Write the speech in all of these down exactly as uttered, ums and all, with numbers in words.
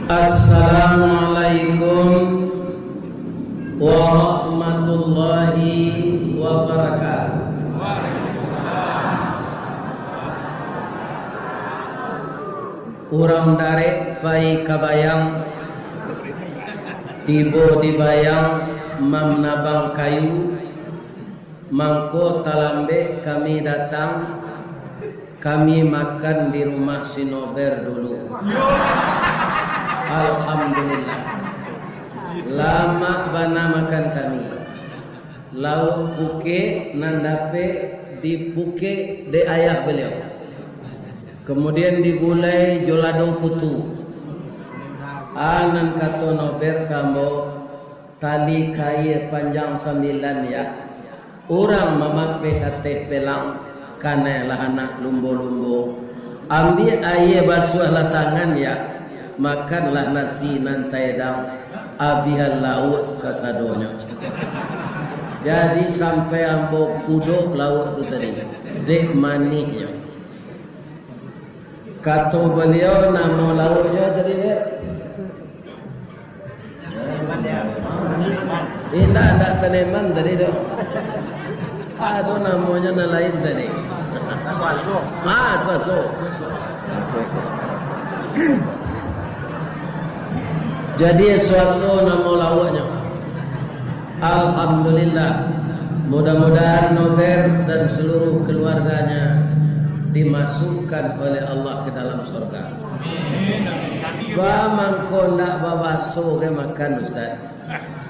Assalamualaikum warahmatullahi wabarakatuh. Urang darek pai ka bayang, tibo di bayang manabang kayu, mangko talambek kami datang, kami makan di rumah si Nober dulu. Alhamdulillah. Lamak bana makan kami. Lauak pukek nan dapek dipukek dek ayah baliau. Kamudian digulai jo lado kutu. A nan kato Nober ka ambo, tali kaia panjang sambilan, ya. Urang mamapeh ateh pelang, kanai lah anak lumbo-lumbo. Ambiak aia basuahlah tangan, ya. Makanlah nasi nan taedang, abihan lauak kasadonyo. Jadi sampai ambo kudok lauak tu tadi, dek manihnyo. Kato baliau, namo lauaknyo tadi, dek? Indak, indak taneman tadi tu. Ado namonyo nan lain tadi. Suaso. Ah, suaso. Jadi suaso namo lauaknyo. Alhamdulillah. Mudah-mudahan Nober dan seluruh keluarganya dimasukkan oleh Allah ke dalam surga. Ba mangko ndak babaso ka makan, Ustaz?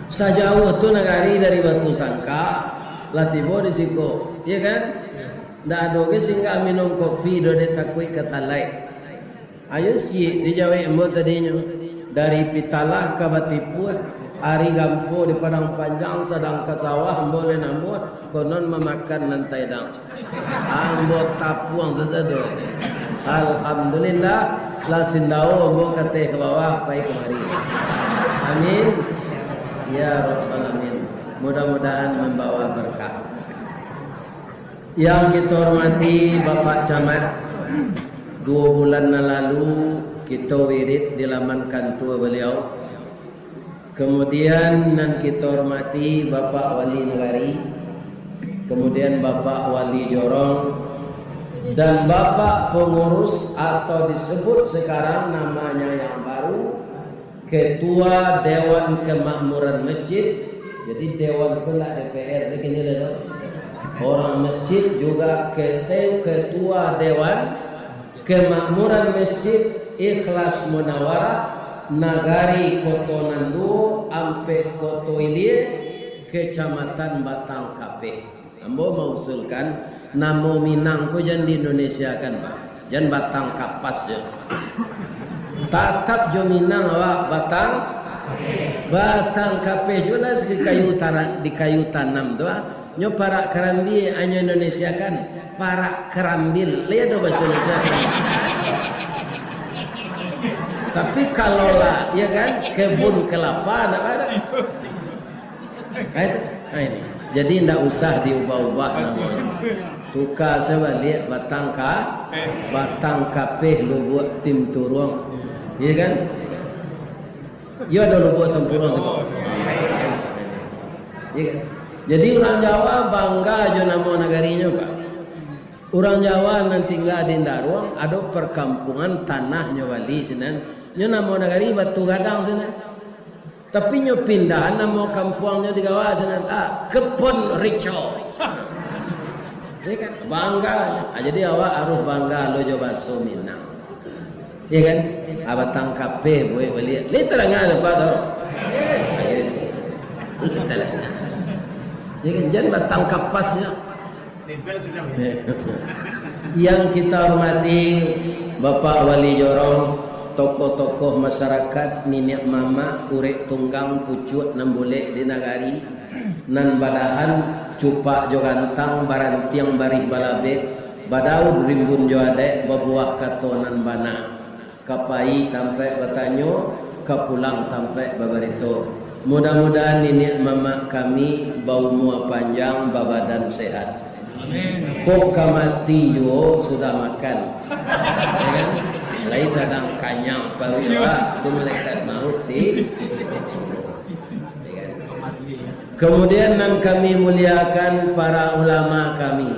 Sajauah tu nagari dari Batusangka, lah tibo di siko, iya kan? Ndak ado ge singgah minum kopi doh, dek takuik ka talai. Ayo siik si jawek ambo tadinyo. Dari Pitalah ka Batipuah, ari gampo di Padang Panjang, sadang ka sawah ambo lai namuah, konon mamakan nan taedang. Ambo tapuang sasado. Alhamdulillah, lah sindao ambo kateh ka bawah, pai kamari. Amin. Ya Rabbal Alamin. Mudah-mudahan mambawa berkah. Yang kita hormati Bapak Camat, duo bulan nan lalu kita wirid di laman kantua beliau. Kemudian nan kita hormati Bapak Wali Nagari, kemudian Bapak Wali Jorong, dan Bapak pengurus atau disebut sekarang namanya yang baru, Ketua Dewan Kemakmuran Masjid. Jadi dewan tu lah D P R tu kini lah tu. Orang masjid juga kete-, ketua Dewan Kemakmuran Masjid Ikhlas Munawarah, Nagari Koto Nan Duo, Ampek Koto Ilia, Kecamatan Batang Kapeh. Ambo mausulkan, namo Minang ko jan di-Indonesiakan, Pak. Jan Batang Kapas jo. Tatap jo Minang awak, Batang, Batang Kapeh jo lah, di kayu tara-, di kayu tanam tu, ah. Nyo parak karambia, anyo Indonesiakan, parak karambil. Lihat do bahasa Indonesia. Tapi kalau lah, ya kan, kebun kelapa, ndak ada. Kan? Nah, ini. Jadi, ndak usah diubah-ubah namonyo. Tuka sabaliak Batang Ka-, Batang Kapeh Lubuak Timpuruang. Iya kan? Iyo, ado Lubuak Timpuruang tu. Iya kan? Jadi, urang Jawa bangga jo namo nagarinyo, Pak. Urang Jawa nan tingga di Ndaruang, ado perkampungan tanahnyo bali sinan. Nyo namo nagari Batu Gadang sinan. Tapi nyo pindahan namo kampuangnyo di Gawa sinan, ah, Kebon Rico. Iya kan? Bangga. Ah, jadi awak harus bangga lo jo baso Minang. Iya kan? Ah, Batang Kapeh buek baliak. Lai tadanga dek Apak tu? Ah, iya. Lai tadanga. Iya kan? Jan Batang Kapas nyo. Yang kita hormati Bapak Wali Jorong, tokoh-tokoh masyarakat, niniak mamak, urek tunggang, pucuak nan bulek di nagari, nan badahan cupak jo gantang, barantiang barih balabek, badaun rimbun jo adaik, babuah kato nan bana. Ka pai tampaik batanyo, ka pulang tampaik babarito. Mudah-mudahan niniak mamak kami baumua panjang, babadan sehat. Amin. Kok ka mati juo sudah makan. Ya kan? Lai sadang kanyang paruik awak, tu malaikat maut ti. Kemudian, nan kami muliakan, para ulama kami,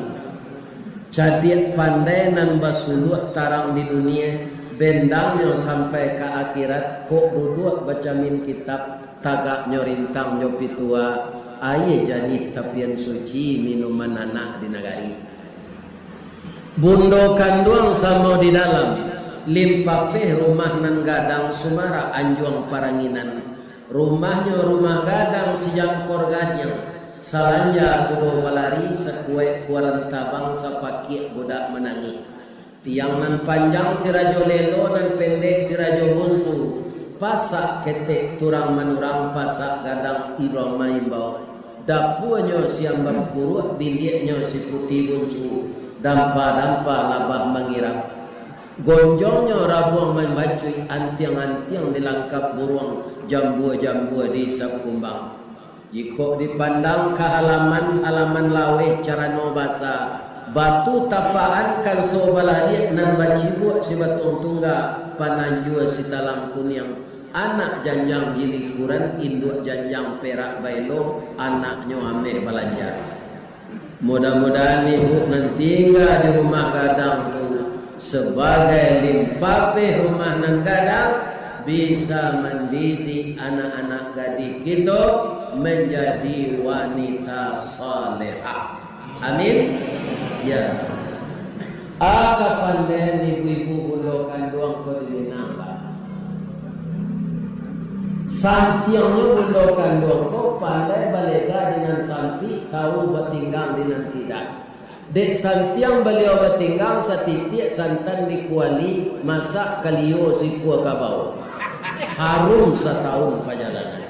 cadiak pandai nan basuluak tarang di dunia, bendangnyo sampai ka akhirat, kok duduak bacamin kitab, tagaknyo rintang jo pitua, aia janih tapian suci minuman anak di nagari. Bundo kanduang samo di dalam, limpapeh rumah nan gadang, sumarak anjuang paranginan. Rumahnyo rumah gadang, sijangkor gadiang, salanja kudo balari, sakuek kuaran tabang, sapakiak budak manangih. Tiang nan panjang si rajo lelo, nan pendek si rajo bunsu. Pasak ketek turang manurang, pasak gadang iruang maimbau. Dapuanyo si ambang kuruak, biliaknyo si putiah bunsu. Dampa-dampa labah mangirap. Gonjongnyo rabuang mambacuik, antiang-antiang dilangkap buruang, jambua-jambua diisap kumbang. Jikok dipandang ka halaman, halaman laweh carano basa, batu tapaan kanso balariak, nan bacibuak si batuang tungga, pananjua si talang kuniang, anak janjang jilikuran, induak janjang perak baelo, anaknyo ameh balanja. Mudah-mudahan ibu nan tingga di rumah gadang tu, sabagai limpapeh rumah nan gadang, bisa mandidik anak-anak gadih kito manjadi wanita salehah. Amin. Ya. Aka pandai ibu-ibu bundo kanduang ko di Minang, Pak. Santiangnyo bundo kanduang ko pandai balega di nan sampik, tahu batinggang di nan tidak. Dek santiang baliau batinggang, satitiak santan di kuali, masak kalio sikua kabau. Harum satahun pajalanan.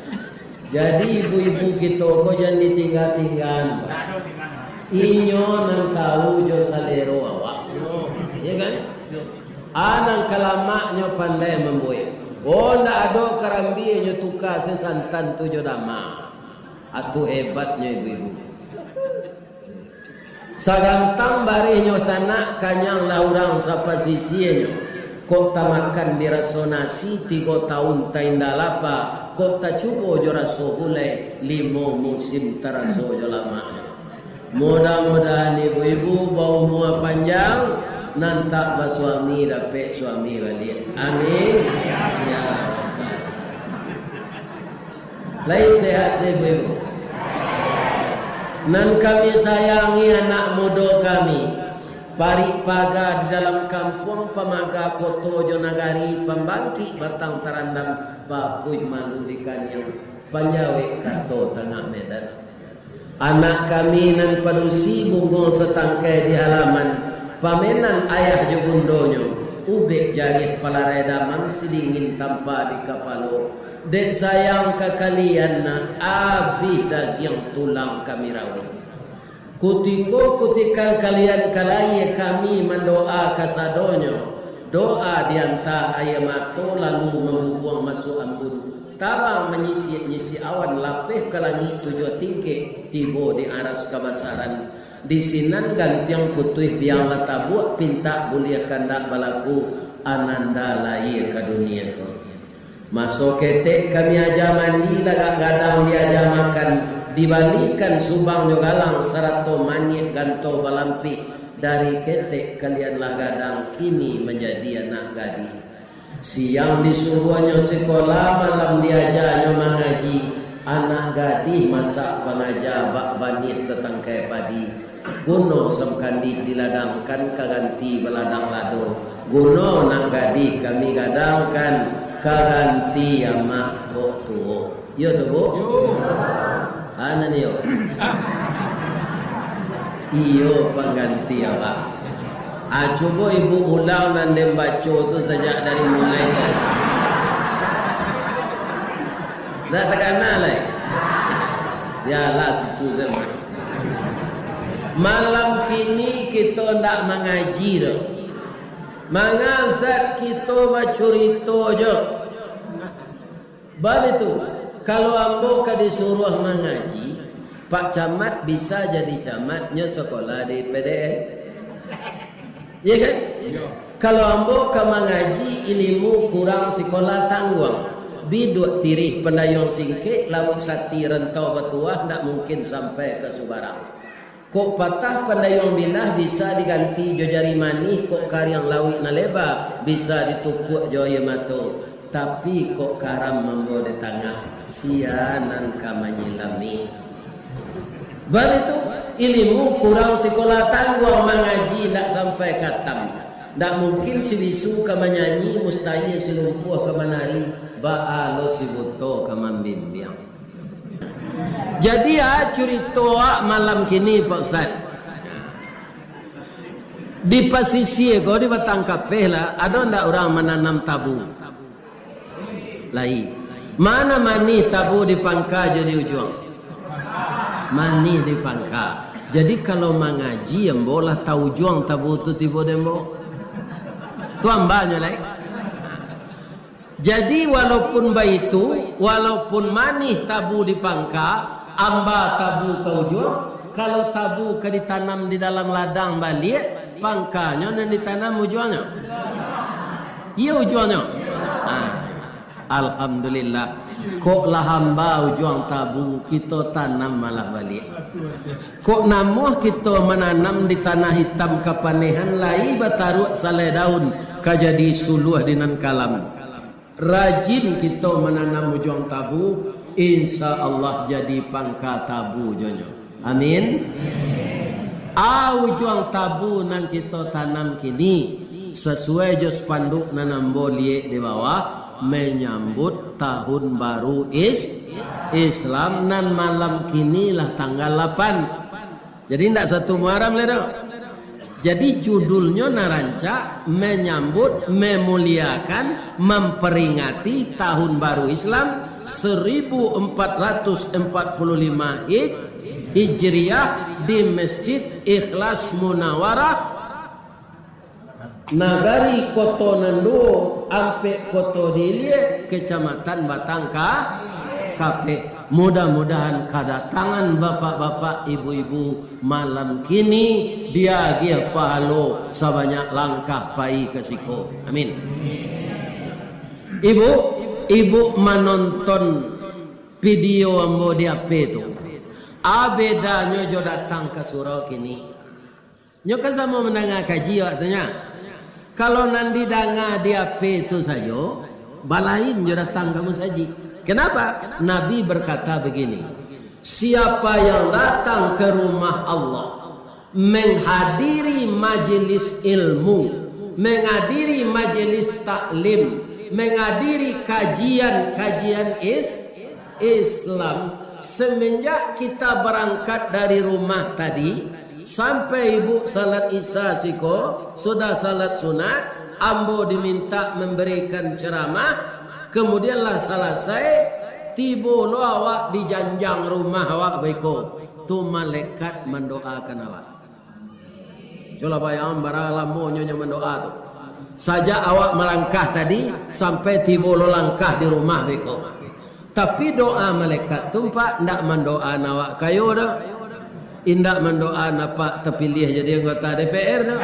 Jadi, ibu-ibu kito ko jan ditingga-tingga. Inyo nan tahu jo salero awak. Ya kan? A nan kalamaknyo pandai mambuek. Oh, ndak ado karambia nyo tuka se santan tu jo damak. Atu hebatnyo ibu-ibu. Sagantang barehnyo tanak, kanyang lah urang sapasisianyo. Kok tamakan diraso nasi, tigo taun tainda lapa. Kok tacubo jo raso gulai, limo musim taraso jo lamaknyo. Mudah-mudahan ibu-ibu baumua panjang, nan tak basuami dapek suami baliak. Amin. Ya. Lai sehat, ibu-ibu? Nan kami sayangi anak mudo kami, parik paga di dalam kampuang, pamaga koto jo nagari, pambangkik batang tarandam, papuih malu di kaniang, panjawek kato tangah medan. Anak kami nan padusi, bungo satangkai di halaman, pamenan ayah jo bundonyo, ubek jarih palarai damam, sidingin tampa di kapalo. Dek sayang ka kalian, nak abih dagiang tulang kami rawik. Kutiko-kutikan kalian ka lahia, kami mandoa kasadonyo, doa dianta aia mato, lalu mambubuang masuak ambun. Tabang manyisik-nyisik awan, lapeh ka langik tujuah tingkek, tibo di aras kabasaran. Di sinan gantiang putuih biang lah tabuak, pintak buliah kandak balaku, ananda lahia ka dunia ko. Maso ketek kami aja mandi, lagak gadang diaja makan, dibalikan subang jo galang, sarato maniak ganto balampik, dari ketek kalian lah gadang, kini manjadi anak gadih. Siang disuruahnyo sikola, malam diajanyo mangaji. Anak gadih masak pangaja, bak baniah tatangkai padi. Guno sabukandih diladangkan, ka ganti baladang lado. Guno anak gadih kami gadangkan, ka ganti amak kok tuo. Iyo tu, Bu? Iyo. Ha, nan iyo? Iyo, pangganti awak. Ah, cubo ibu ulang nan den baco tu sajak dari mulai tadi. Ndak takana lai? Yalah, situ se mah. Malam kini kito ndak mangaji doh. Manga Ustaz, kito bacurito jo. Baitu, kalau ambo ka disuruah mangaji, Pak Camat bisa jadi camat, nyo sakolah di P D N. Iya kan? Iya. Kalau ambo ka mangaji ilimu kurang sikolah tangguang, biduak tirih pandayuang singkek, lauik sati rantau batuah, ndak mungkin sampai ka subarang. Kok patah pandayuang bilah bisa diganti jo jari manih, kok kariang lauik nan leba bisa ditukuak jo aia mato. Tapi kok karam ambo di tangah, sia nan ka manyilami. Baitu, ilimu kurang sikolah tangguang, mangaji ndak sampai katam. Ndak mungkin si bisu ka manyanyi, mustahil si lumpuah ka manari, baa lo si buto ka mambimbiang. Jadi, a, curito awak malam kini, Pak Ustaz. Di pasisia ko, di Batang Kapeh lah, ado ndak urang mananam tabu? Lai. Mana manih tabu di pangka jo di ujuang? Manih di pangka. Jadi, kalau mangaji, ambo lah taujuang tabu tu tibo di ambo. Tu ambanyo lai. Jadi, walaupun baitu, walaupun manih tabu di pangka, amba tabu ka ujuang, kalau tabu ka ditanam di dalam ladang baliak, pangkanyo nan ditanam ujuangnyo? Iyo, ujuangnyo. Ha. Alhamdulillah. Kok lah amba ujuang tabu, kito tanam malah baliak. Kok namuah kito mananam di tanah itam kapanehan, lai bataruak salai daun, ka jadi suluah di nan kalam. Rajin kito mananam ujuang tabu, insya Allah jadi pangka tabu jonyo. Amin. A, ujuang tabu nan kito tanam kini, sasuai jo spanduk nan ambo liek di bawah, manyambut tahun baru is-, Islam nan malam kini lah tanggal lapan. Jadi, indak satu Muharram lai doh. Jadi, judulnyo nan rancak, manyambut, mamuliakan, mamperingati tahun baru Islam seribu empat ratus empat puluh lima Hij-, Hijriah di Masjid Ikhlas Munawarah, Nagari Koto Nan Duo, Ampek Koto di Ilia, Kecamatan Batang Ka-, Kapeh. Mudah-mudahan kadatangan bapak-bapak, ibu-ibu malam kini diagiah pahalo sabanyak langkah pai ka siko. Amin. Ibu, ibu manonton video ambo di H P tu. A bedanyo jo datang ka surau kini. Nyo kan samo mandanga kaji awak tu nyo. Kalau nan didanga di H P tu sajo, balain jo datang ka musajik. Kenapa? Nabi berkata begini, "Siapa yang datang ke rumah Allah, menghadiri majelis ilmu, menghadiri majelis taklim, menghadiri kajian-kajian is-, Islam, semenjak kita berangkat dari rumah tadi, sampai ibu salat Isya siko, sudah salat sunat, ambo diminta memberikan ceramah, kemudianlah salasai, tibo lo awak di janjang rumah awak baiko, tu malaikat mandoakan awak." Cubolah bayangkan bara lamonyo nyo mandoa tu. Sajak awak malangkah tadi, sampai tibo lo langkah di rumah beko. Tapi doa malaikat tu, Pak, ndak mandoaan awak kayo doh. Indak mandoaan apak tapiliah jadi anggota D P R doh.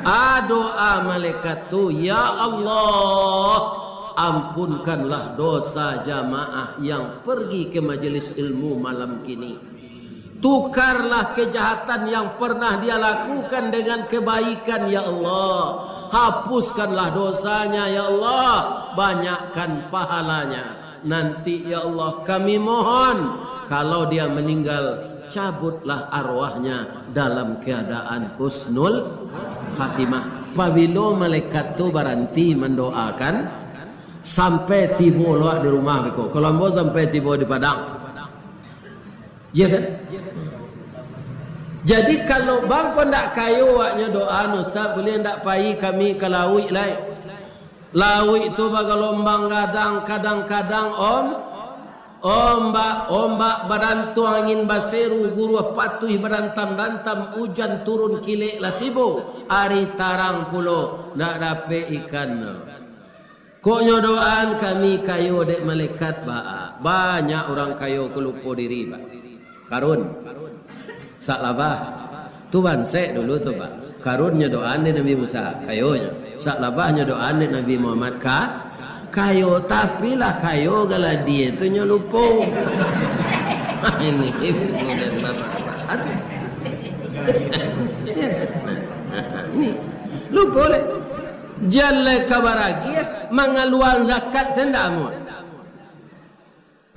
A, doa malaikat tu, "Ya Allah, ampunkanlah dosa jamaah yang pergi ke majelis ilmu malam kini." Tukarlah kejahatan yang pernah dia lakukan dengan kebaikan, ya Allah. Hapuskanlah dosanya, ya Allah. Banyakkan pahalanya. Nanti, ya Allah, kami mohon, kalau dia meninggal, cabutlah arwahnya dalam keadaan husnul khatimah. Pabilo malaikat tu baranti mandoakan, sampai tibo lo di rumah beko. Kalau ambo sampai tibo di Padang. Iya kan? Jadi, kalau bangko ndak kayo awaknyo doa, "Ustaz, buliah ndak pai kami ka lauik lai? Lauik tu bagalombang gadang, kadang-kadang om-, ombak, ombak badantuang, angin baseru, guruah patuih badantam-dantam, ujan turun kilek lah tibo, ari tarang pulo, ndak dapek ikan." Kok nyo doaan kami kayo dek malaikat, ba-, banyak urang kayo ko lupo diri, Pak. Karun. Sak labah. Tu bansaik dulu tu, Pak. Karun nyo doa dek Nabi Musa, kayonyo. Sa'labah nyo doa dek Nabi Muhammad, ka-, kayo, tapi lah kayo galadie tu nyo lupo. Ini, ini lupo leh. Jan lai ka baragiah, mangaluan zakat se ndak amuah.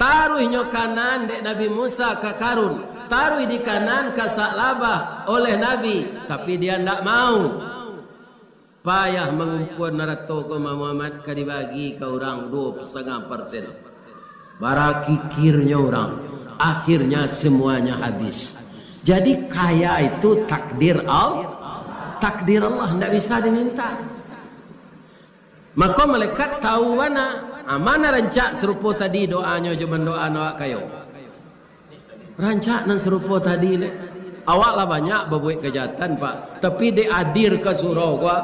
Taruih nyo Kanaan dek Nabi Musa ka Karun, taruih di Kanaan ka Sa'labah oleh Nabi, tapi dia ndak mau. Payah mangumpuan harato ko, Muhammad, ka dibagi ka urang duo satangah persen. Barakikirnyo urang, akhirnya semuanya habis. Jadi kaya itu takdir Al-, takdir Allah, ndak bisa diminta. Mako malaikat tahu bana, ah, ma nan rancak sarupo tadi doanyo jo mandoaan awak kayo. Rancak nan sarupo tadi le. Awak lah banyak babuek kajahatan, Pak. Tapi dek hadir ka surau ko,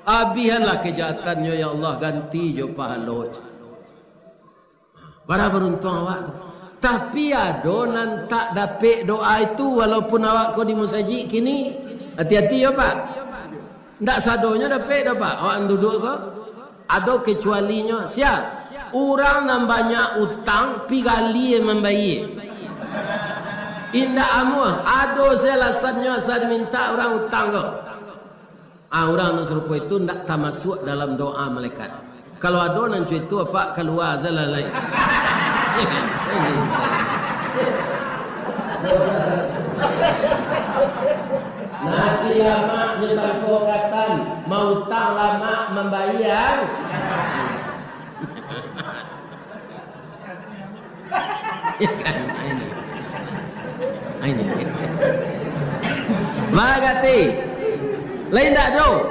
abihanlah kajahatannyo, ya Allah, ganti jo pahalo. Bara baruntuang awak tu. Tapi ado nan tak dapek doa itu, walaupun awak ko di musajik kini. Hati-hati yo, Pak. Ndak sadonyo dapek doh, Pak. Awak duduak ko, ado kecualinyo. Sia? Urang nan banyak utang, pi gali mambayie. Indak amuah, ado se alasannyo asa dimintak urang utang ko. Ah, urang nan sarupo itu ndak tamasuak dalam doa malaikat. Kalau ado nan cak itu, apak kalua se lah lai. Nasi lamak jo sampokatan, mautang lamak mambayia. Bagati. Lai ndak do?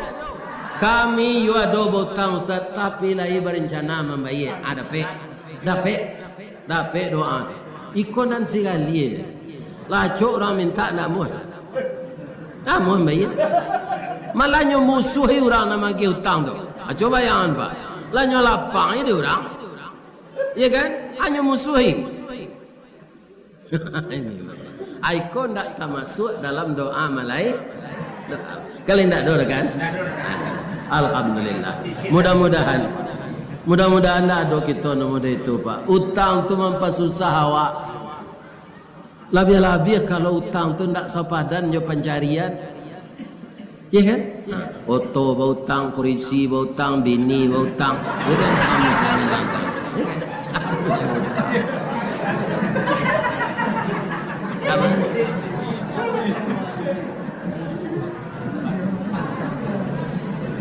Kami yo ado bautang, Ustaz, tapi lai barencana mambayia. Ah, dapek. Dapek. Dapek doa. Iko nan sigali. Lah acok urang mintak ndak amuah. Ndak amuah mambayia. Malah nyo musuahi urang nan magiah utang tu. Ah, cubo bayangan, Pak. Lah nyo lapang je di urang. Iya kan? Hanyo musuahi. Ai ko ndak tamasuak dalam doa malai-, doa. Kalau ndak ado kan? Alhamdulillah. Mudah-mudahan. Mudah-mudahan ndak ado kito nan model itu, Pak. Utang tu mampasusah awak. Labiah-labiah kalau utang tu ndak sapadan jo pancarian. Iya kan? Nah, oto bautang, kurisi bautang, bini bautang. Iya kan? Iya kan? Apa?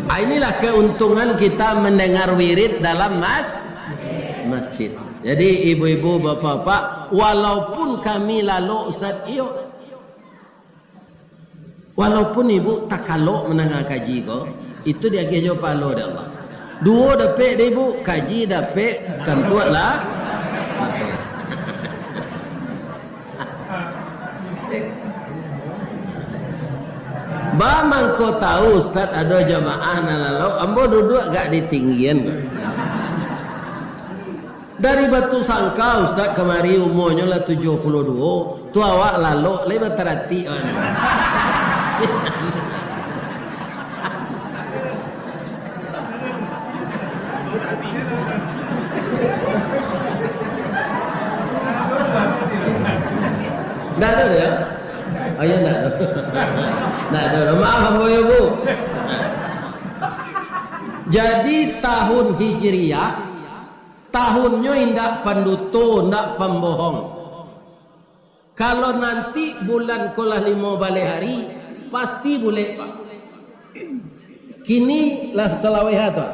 Ah, inilah keuntungan kita mendengar wirid dalam mas-, masjid. Jadi, ibu-ibu, bapak-bapak, walaupun kami lalok, Ustaz, iyo, walaupun ibu takalok mandanga kaji ko, itu diagiah jo pahalo dek Allah. Duo dapek dek ibu, kaji dapek, kantuak lah. Ba mangko tahu, Ustaz, ado jamaah nan lalok, ambo duduak agak di tinggian. Dari Batusangka, Ustaz, kamari umurnyo lah tujuah puluah duo, tu awak lalok lai bataratik, wan. Ndak ado, yo? Oh, iyo, ndak ado. Ndak ado. Maaf, ambo, yo, Bu. Jadi, tahun Hijriah, tahunnyo indak panduto, indak pambohong. Kalau nanti bulan ko lah limo baleh hari, pasti bulek, Pak. Kini lah salaweh tu.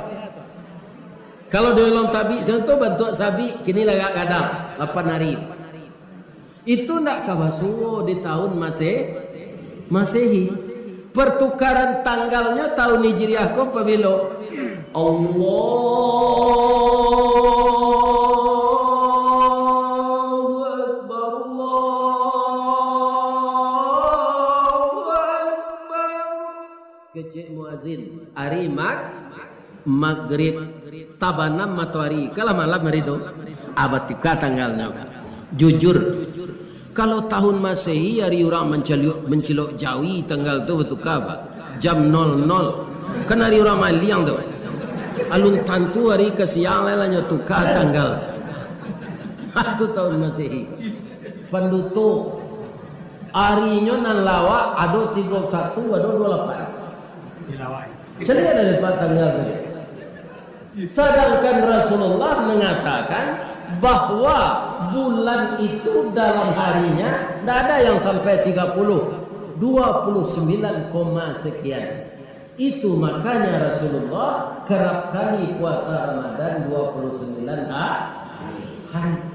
Kalau di dalam tabik sinan tu bantuak sabik, kini lah agak gadang, lapan hari. Itu ndak ka basuo di tahun Mase-, Masehi. Pertukaran tanggalnyo tahun Hijriah ko pabilo? Allahu Akbar, Allahu Akbar. Kecek muazin, ari mag-, magrib, tabanam matoari, kalah malam hari tu. Ah, batuka tanggalnyo. Jujur, kalau tahun Masehi, ari urang mancaliuk, mancilok jawi, tanggal tu batuka, Pak. Jam nol nol. Kan ari urang maliang tu. Alun tantu ari ka siang lai lah nyo tuka tanggal. Satu tahun Masehi. Panduto. Arinyo nan lawak ado tigo satu, ado duo lapan. Caliak dari pa tanggal tu. Sadangkan Rasulullah mengatakan bahwa bulan itu dalam harinya ndak ada yang sampai tiga puluh, dua puluh sembilan koma sekian. Itu makanya Rasulullah kerap kali puasa Ramadan dua puluh sembilan ha-, hari.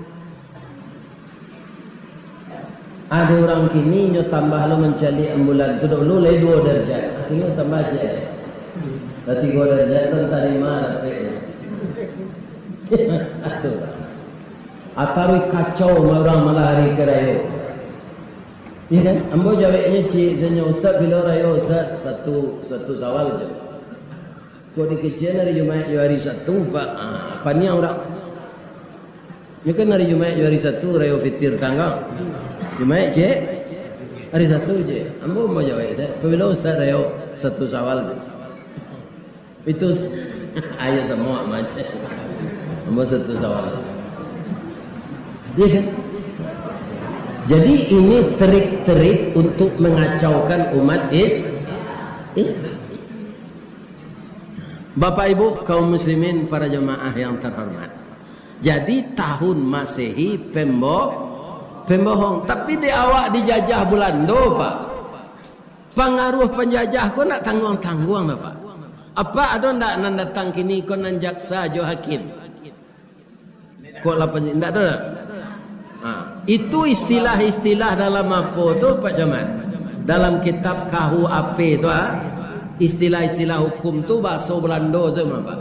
Ado urang kini nyo tambah lo mancaliak bulan tu, dulu lai duo darjat, kini tambah je. Lah tigo darjat tu antah lima dapek. Aduh. Atau kacau urang malah hari ke rayo. Iya kan? Ambo jaweknyo ciek, tanyo, "Ustaz, bilo rayo, Ustaz?" "Satu, satu Sawal je." Kok dikecekan hari Jumaik jo hari Sabtu, Pak? Ah, paniang urang. Nyo kan hari Jumaik jo hari Sabtu, rayo fitir tanggal. Jumaik, cek? Hari Sabtu, cek. Ambo mau jawab, Ustaz. Pabilo Ustaz rayo satu Sawal tu? Itu, ayo samo macam. Ambo satu Sawal. Iya kan? Jadi, ini trik-trik untuk mengacaukan umat is-, Islam. Bapak Ibu kaum muslimin, para jamaah yang terhormat. Jadi, tahun Masehi pembo-, pembohong. Tapi di awak dijajah Bulando, Pak. Pangaruh panjajah ko ndak tangguang-tangguang doh, Pak. Apa ado ndak nan datang kini ko nan jaksa jo hakim? Kok lapan, indak ado dah? Ha, itu istilah-istilah dalam apo tu, Pak Camat? Dalam kitab K U H P tu, ha? Istilah-istilah hukum tu bahaso Belando sajo, Pak.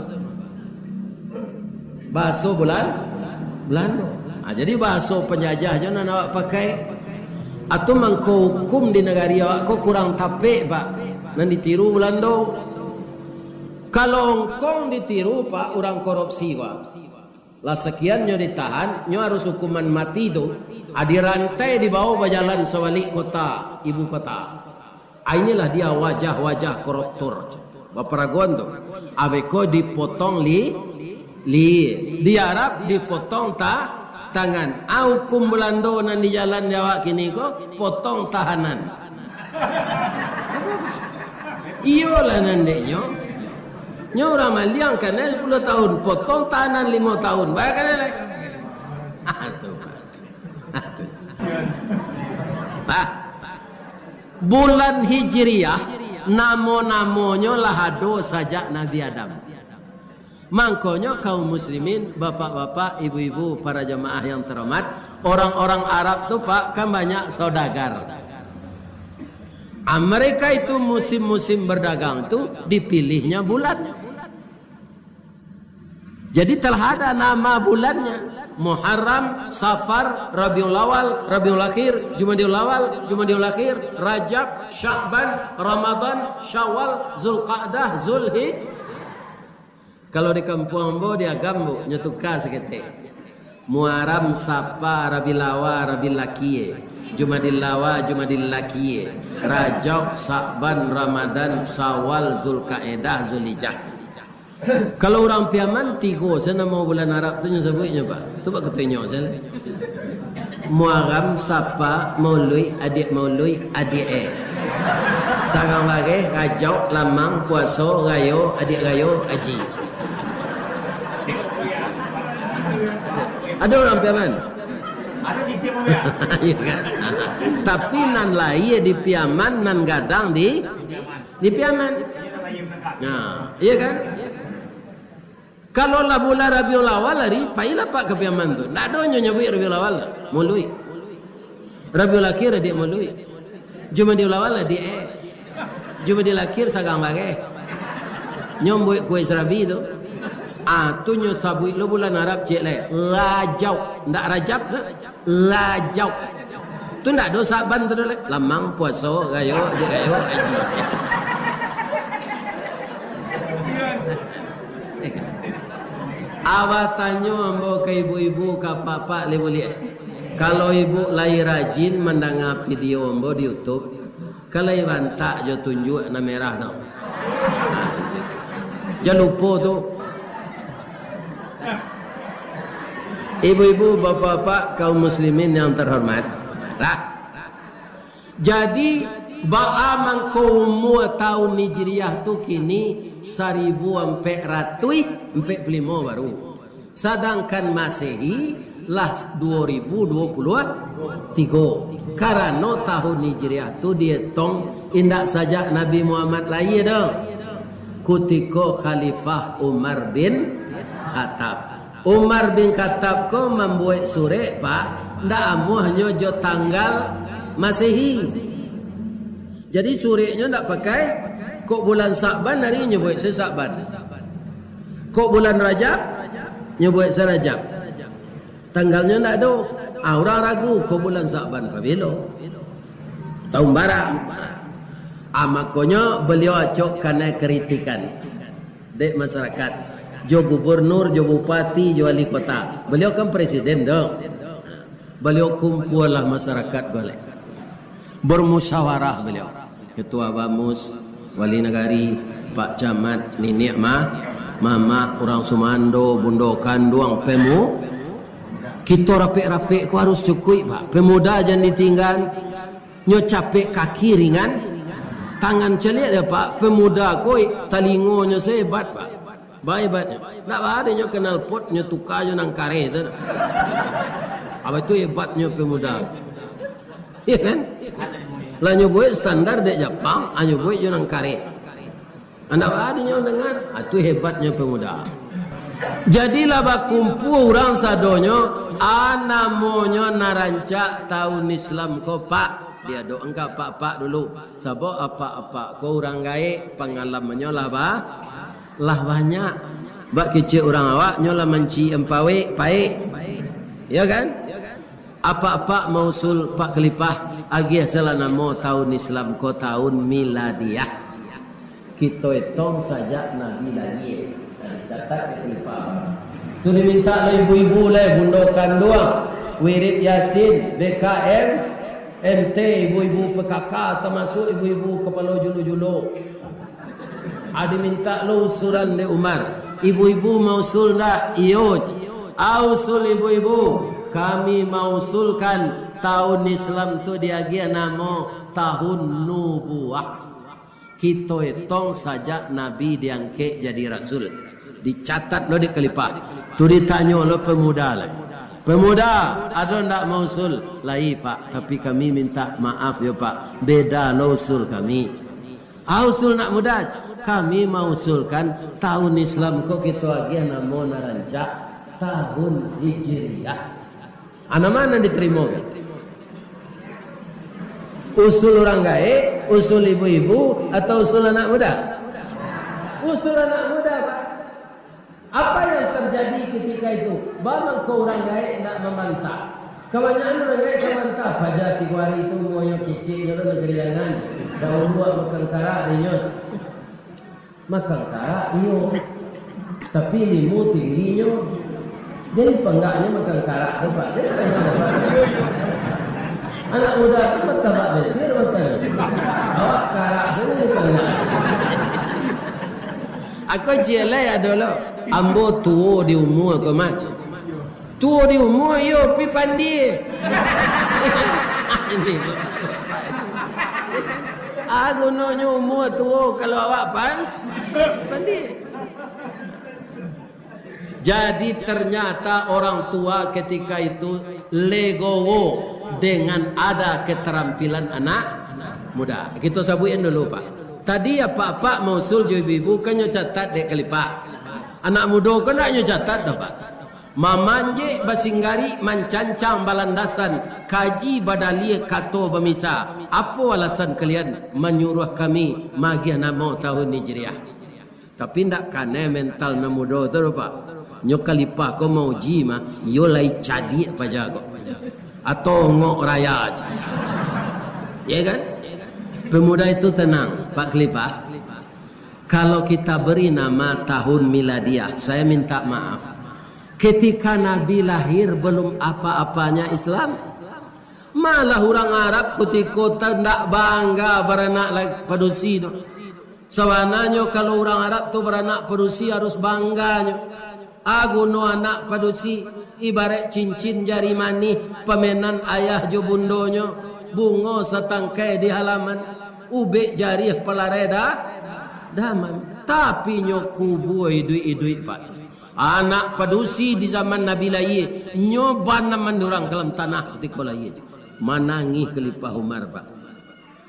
Bahaso Bulan-, Belando. Ha, jadi bahaso panjajah jo nan awak pakai. Atau mangko hukum di nagari awak ko kurang tapek, Pak. Nan ditiru Belando. Kalau Hongkong ditiru, Pak, urang korupsi, Pak. Lah sakian nyo ditahan, nyo harus hukuman mati tu, ah, dirantai dibawa bajalan sabalik kota, ibu kota. Ah, inilah dia wajah-wajah koruptor. Baparaguan tu. Abeko dipotong li-, li-, di Arab dipotong ta-, tangan. Ah, hukum Belando nan di jalan di awak kini ko, potong tahanan. Iyolah, nandeknyo. Nyo urang maliang kanai sapuluah tahun, potong tahanan limo tahun. Bayangkan lai. Ah, tu. Ah, tu. Ah. Bulan Hijriah, namo-namonyo lah ado sajak Nabi Adam. Mangkonyo kaum muslimin, bapak-bapak, ibu-ibu, para jamaah yang terhormat, orang-orang Arab tu, Pak, kan banyak saudagar. Ah, mereka itu musim-musim berdagang tu dipilihnya bulan. Jadi telah ada nama bulannya. Muharram, Safar, Rabiul Awal, Rabiul Akhir, Jumadil Awal, Jumadil Akhir, Rajab, Sya'ban, Ramadan, Syawal, Zulqa'dah, Zulhijjah. Kalau di kampuang ambo, di Agam, Bu, nyo tuka saketek. Muaram, Sapa, Rabilawa, Rabilakie, Jumadilawa, Jumadilakie, Rajab, Sa'ban, Ramadan, Sawal, Zulkaedah, Zulijah. Kalau urang Piaman, tigo se namo bulan Arab tu nyo sabuiknyo, Pak. Tu bak kutunyo se lah. Muaram, Sapa, Mauluik, Adiak Mauluik, Adiak E. Sarang Bareh, Rajau, Lamang, Puaso, Rayo, Adiak Rayo, Aji. Ado urang Piaman? Iya kan? Tapi nan lahia di Piaman, nan gadang di, di Piaman. Nah, iya kan? Kalau lah bulan Rabiul Awal hari, pailah Pak ka Piaman tu. Ndak ado nyo nyabuik Rabiul Awal, Mauluik. Rabiul Akhir, Adiak Mauluik. Jumadil Awal, Adiak E. Jumadil Akhir, Sarang Bareh. Nyo mambuek kue serabi tu. Ah, tu nyo sabuik lo bulan Arab, cek lai. Rajau. Ndak Rajab lah. Rajau. Tu ndak ado Saban tu doh lai. Lamang, Puaso, Rayo, Adiak Rayo, Aji. Abah tanyo ambo ka ibu-ibu, ka apak-apak, lai buliah. Kalau ibu lai rajin mandanga video ambo di YouTube, Kalau bantak jo tunjuak nan merah tu. Jan lupo tu. Ibu-ibu, bapak-bapak, kaum muslimin yang terhormat. Lah. Jadi, baa mangko umua taun Hijriah tu kini saribu ampek ratuih ampek puluah limo baru. Sadangkan Masehi lah duo ribu duo puluah tigo. Karano tahun Hijriah tu dietong indak sajak Nabi Muhammad lahia doh. Kutiko Khalifah Umar bin Khattab. Umar bin Khattab ko mambuek surek, Pak, ndak amuahnyo jo tanggal Masehi. Jadi, sureknyo ndak pakai, kok bulan Sa'ban hari nyo buek se Sa'ban. Kok bulan Rajab, nyo buek se Rajab. Tanggalnyo ndak ado. Ah, urang ragu, kok bulan Sa'ban pabilo? Taun bara? Ah, makonyo baliau acok kanai kritikan dek masyarakat. Jo gubernur, jo bupati, jo wali kota. Baliau kan presiden tu. Baliau kumpualah masyarakat baliak. Bermusyawarah baliau. Ketua Bamus, Wali Nagari, Pak Camat, niniak ma-, mamak, urang sumando, bundo kanduang, pemu-, kito rapek-rapek ko harus cukuik, Pak. Pemuda jan ditinggaan, nyo capek kaki ringan, tangan caliak dek, Pak. Pemuda ko talingonyo sahebat, Pak. Bahebatnyo. Ndak baa dek nyo knalpot, nyo tuka jo nan kareh tu. Apa tu hebatnyo pemuda. Iya kan? Lah nyo buek standar dek Japang, ah, nyo buek jo nan kareh. Ndak baa dek nyo danga, ah, tu hebatnyo pemuda. Jadilah bakumpua urang sadonyo, ah, namonyo nan rancak taun Islam ko, Pak. Diadok angka apak-apak dulu. Sabab apak-apak ko urang gaek, pangalamannyo lah ba-, lah banyak. Bak kecek urang awak, nyo lah manciik ampawek, paek. Iyo kan? Apak-apak mausul Pak Khalifah, agiah salah namo taun Islam ko taun miladiah. Kito etong sajak Nabi lahia. Nah, dicatat dek Khalifah. Tu dimintak lah ibu-ibu lah, bundo kanduang, wirid Yasin, B K M, M T, ibu-ibu P K K, tamasuak ibu-ibu kapalo julo-julo. Ah, dimintak lo usulan dek Umar. Ibu-ibu mausul ndak? Iyo. Ah, usul ibu-ibu, kami mausulkan taun Islam tu diagiah namo tahun nubuah. Kito etong sajak Nabi diangkek jadi rasul. Dicatat lo dek Khalifah. Tu ditanyo lo pemuda lai. Pemuda, ado ndak mausul? Lai, Pak, tapi kami minta maaf yo, Pak. Beda lo usul kami. Ah, usul nak mudah. Kami mausulkan taun Islam ko kito agiah namo nan rancak, taun Hijriah. Ah, nan ma nan ditarimo? Usul urang gaek, usul ibu-ibu, atau usul anak muda? Usul anak muda, Pak. Apa yang terjadi ketika itu? Baa mangko urang gaek ndak mambantah? Kabanyakan urang gaek ka mambantah, paja tigo hari tu umuanyo keceknyo tu nagari angan. Dahulu awak makan karak dinyo. Makan karak, iyo. Tapi limo tingginyo. Jadi panggaknyo makan karak tu, Pak. Jadi panggak apa? Anak muda tu martabak Mesir makan. Awak karak tu dipanggak. Ako ciek lai ado lo. Ambo tuo di umua ko, Mat. Tuo di umua, iyo, pi pandie. Ah, gunonyo umua tuo kalau awak pan-, pandie. Jadi, ternyata orang tua ketika itu legowo dengan ada keterampilan anak muda. Kito sabuikan dulu, Pak. Tadi apak-apak mausul jo ibu-ibu, kan nyo catat dek Khalifah. Anak mudo ko ndak nyo catat doh, Pak. Mamanjek basinggarik, mancancang balandasan, kaji badalia, kato bamisa. Apo alasan kalian manyuruah kami maagiah namo tahun Hijriah? Tapi ndak kanai mental nan mudo tu doh, Pak. Nyo Khalifah ko mauji mah, iyo lai cadiak paja ko. Atau ongok raya aja. Ya kan? Pemuda itu tenang, Pak Khalifah. Kalau kita beri nama tahun miladiah, saya minta maaf. Ketika Nabi lahir, belum apa-apanya Islam. Lah urang Arab kutiko tu ndak bangga baranak la-, padusi tu. Sabananyo kalau urang Arab tu baranak padusi harus bangganyo. A guno anak padusi, ibarat cincin jari manih, pamenan ayah jo bundonyo, bungo satangkai di halaman, ubek jariah palarai da-, daman. Tapi nyo kubua iduik-iduik, Pak. Anak padusi di zaman Nabi lahia, nyo banaman urang ka dalam tanah kutiko lahia tu. Manangih Khalifah Umar, Pak.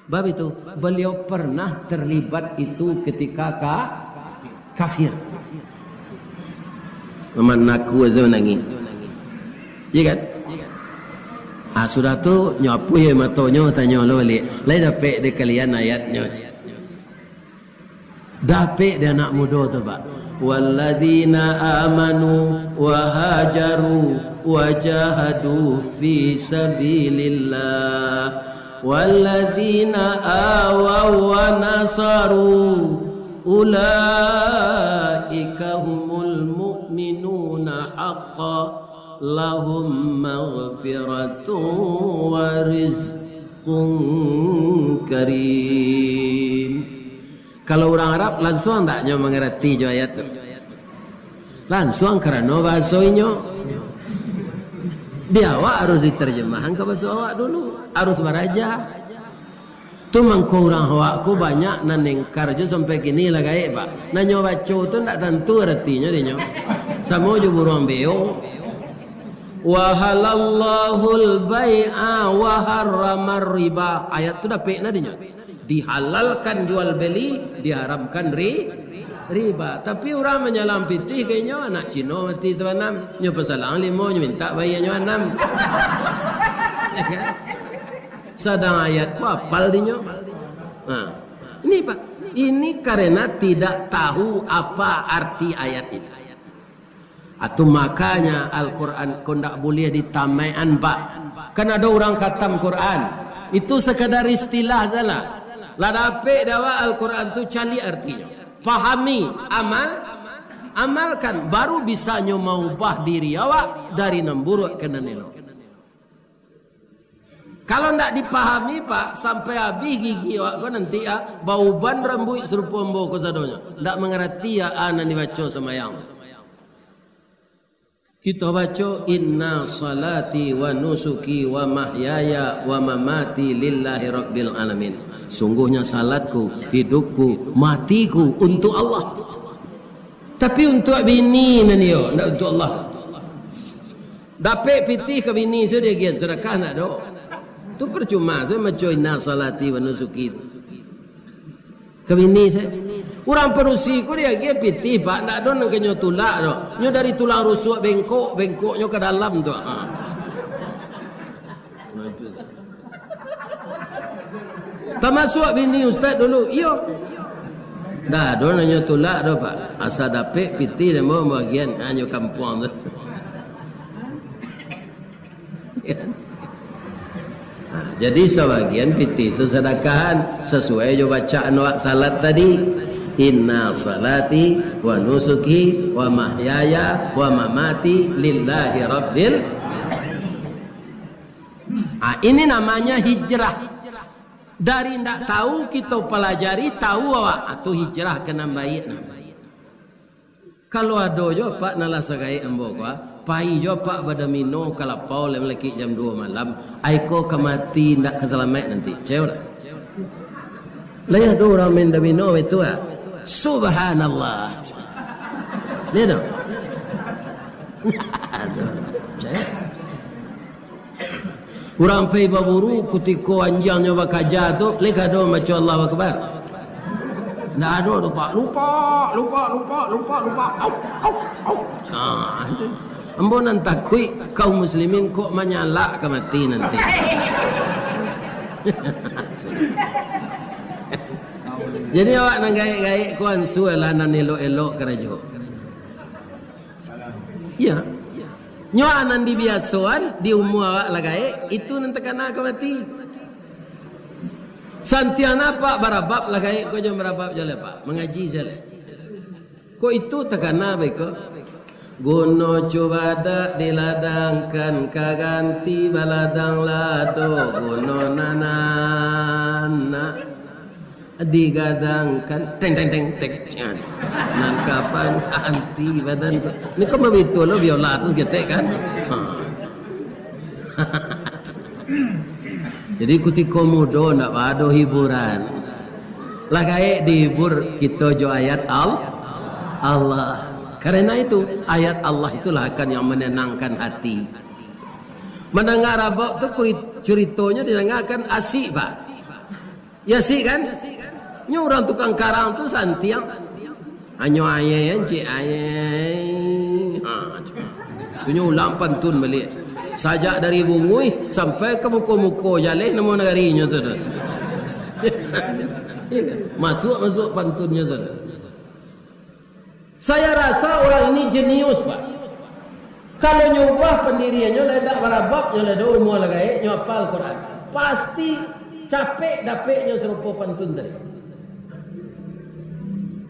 Bab itu, beliau pernah terlibat itu ketika ka-, kafir. Maman aku aja manangih. Iya kan? Ah, sudah tu, nyo apuih matonyo, tanyo lo baliak. Lai dapek di kalian ayatnyo. Dapek di anak mudo tu, Pak. Walladzina amanu wa hajaru wa jahadu fi sabilillah. Walladzina awaw wa nasaru ulaika humul mu'minuna haqqan lahum maghfiratun wa rizqun karim. Kalau urang Arab, lansuang ndak nyo mangarati jo ayat tu? Lansuang, karano bahaso inyo. Di awak harus diterjemahkan ka bahaso awak dulu. Harus baraja. Tu mangko urang awak ko banyak nan ingkar jo sampai kini lah gaek, Pak. Nan nyo baco tu ndak tantu aratinyo dek nyo. Samo jo buruang beo. Wa halallahul bai'a wa harramar riba. Ayat tu dapek nah dek nyo. Dihalalkan jual beli, diharamkan ri-, riba. Tapi urang manyalang pitih ka inyo, anak Cino mati tu anam. Nyo pasalang limo, nyo mintak bayianyo anam. Ya kan? Sadang ayat ko apal dinyo. Nah, ini, Pak, ini karena tidak tahu apa arti ayat ini. Atau makanya Al-Quran ko ndak buliah ditamaik-an, Pak. Kan ado urang khatam Quran. Itu sekadar istilah salah. Lah dapek dek awak Al-Quran tu, caliak artinyo. Pahami, amal, amalkan. Baru bisa nyo maubah diri awak dari nan buruak ka nan elok. Kalau ndak dipahami, Pak, sampai abih gigi awak ko nanti, ah, bauban rambuik sarupo ambo ko sadonyo. Ndak mangarati, ah, ah, nan dibaco sambayang. Kito baco, "Inna salati wa nusuki wa mahyaya wa mamati lillahi rabbil alamin." Sungguhnya salatku, hidupku, matiku untuk Allah. Tapi untuak bini nan iyo, ndak untuak Allah. Dapek pitih ka bini, sudah diagian sadakah, ndak do. Tu percuma, saya maco inna salati wa nusuki tu. Ka bini saya. Urang padusi ko diagian pitih, Pak, ndak do nan ka nyo tulak do. Nyo dari tulang rusuk bengkok, bengkoknyo ka dalam tu. Ha. Tamasuak bini ustaz dulu. Iyo. Ndak ado nan nyo tulak do, Pak. Asa dapek pitih dek ambo bagian, ha, nyo kampuang tu. Ha, jadi sabagian pitih tu sadakahan, sasuai jo bacaan awak salat tadi. "Inna salati wa nusuki wa mahyaya wa mamati lillahi rabbil." Ah, ini namanya hijrah. Dari ndak tahu kito palajari, tahu awak, ah, tu hijrah ka nan baiak nah. Kalau ado jo, Pak, nan lah sagaek ambo ko, ah, pai jo, Pak, badomino ka lapau lai malekik jam duo malam, ai ko ka mati, ndak ka salamaik nanti. Cayo lah. Lai ado urang main domino itu, ah. Subhanallah. Lai ado? Ado. Cayo. Urang pai baburu, kutiko anjiangnyo bakaja tu, lai ka ado mambaco Allahu Akbar? Ndak ado tu, Pak. Lupa, lupa, lupa, lupa, lupa. Au, au, au. Ah, tu. Ambo nan takuik kaum muslimin kok manyalak ka mati nanti. Jadi awak nan gaek-gaek ko ansualah nan elok-elok karajo. Iya. Nyo nan dibiasoan di umua awak lah gaek, itu nan takana ka mati. Santiang napak barabab lah gaek ko jo barabab jo lepak. Mangaji sajo. Kok itu takana baiko? Guno cubadak diladangkan, ka ganti baladang lado, guno nan anak digadangkan, teng, teng, teng, teng, nan ka pangganti badan ko. Ni kan babitu lo biola tu saketek kan? Ha. Jadi kutiko mudo ndak ado hiburan. Lah gaek dihibur kito jo ayat Al-, Allah. Karena itu, ayat Allah itulah akan yang menenangkan hati. Mandanga rabab tu kuri-, curitonyo didangakan asik, Pak. Ya asik kan? Nyo urang tukang karang tu santiang. Hanyo ayai, cik ayai. Ha, tu nyo ulang pantun baliak. Sajak dari bunguih sampai ka muko-muko jaleh namo nagarinyo tu. Masuak-masuak pantunnyo tu. Saya rasa orang ini jenius, Pak. Kalau nyo ubah pandiriannyo, lah indak barabab nyo, lah do umua lah gaek, nyo apal Quran. Pasti capek dapeknyo sarupo pantun tadi.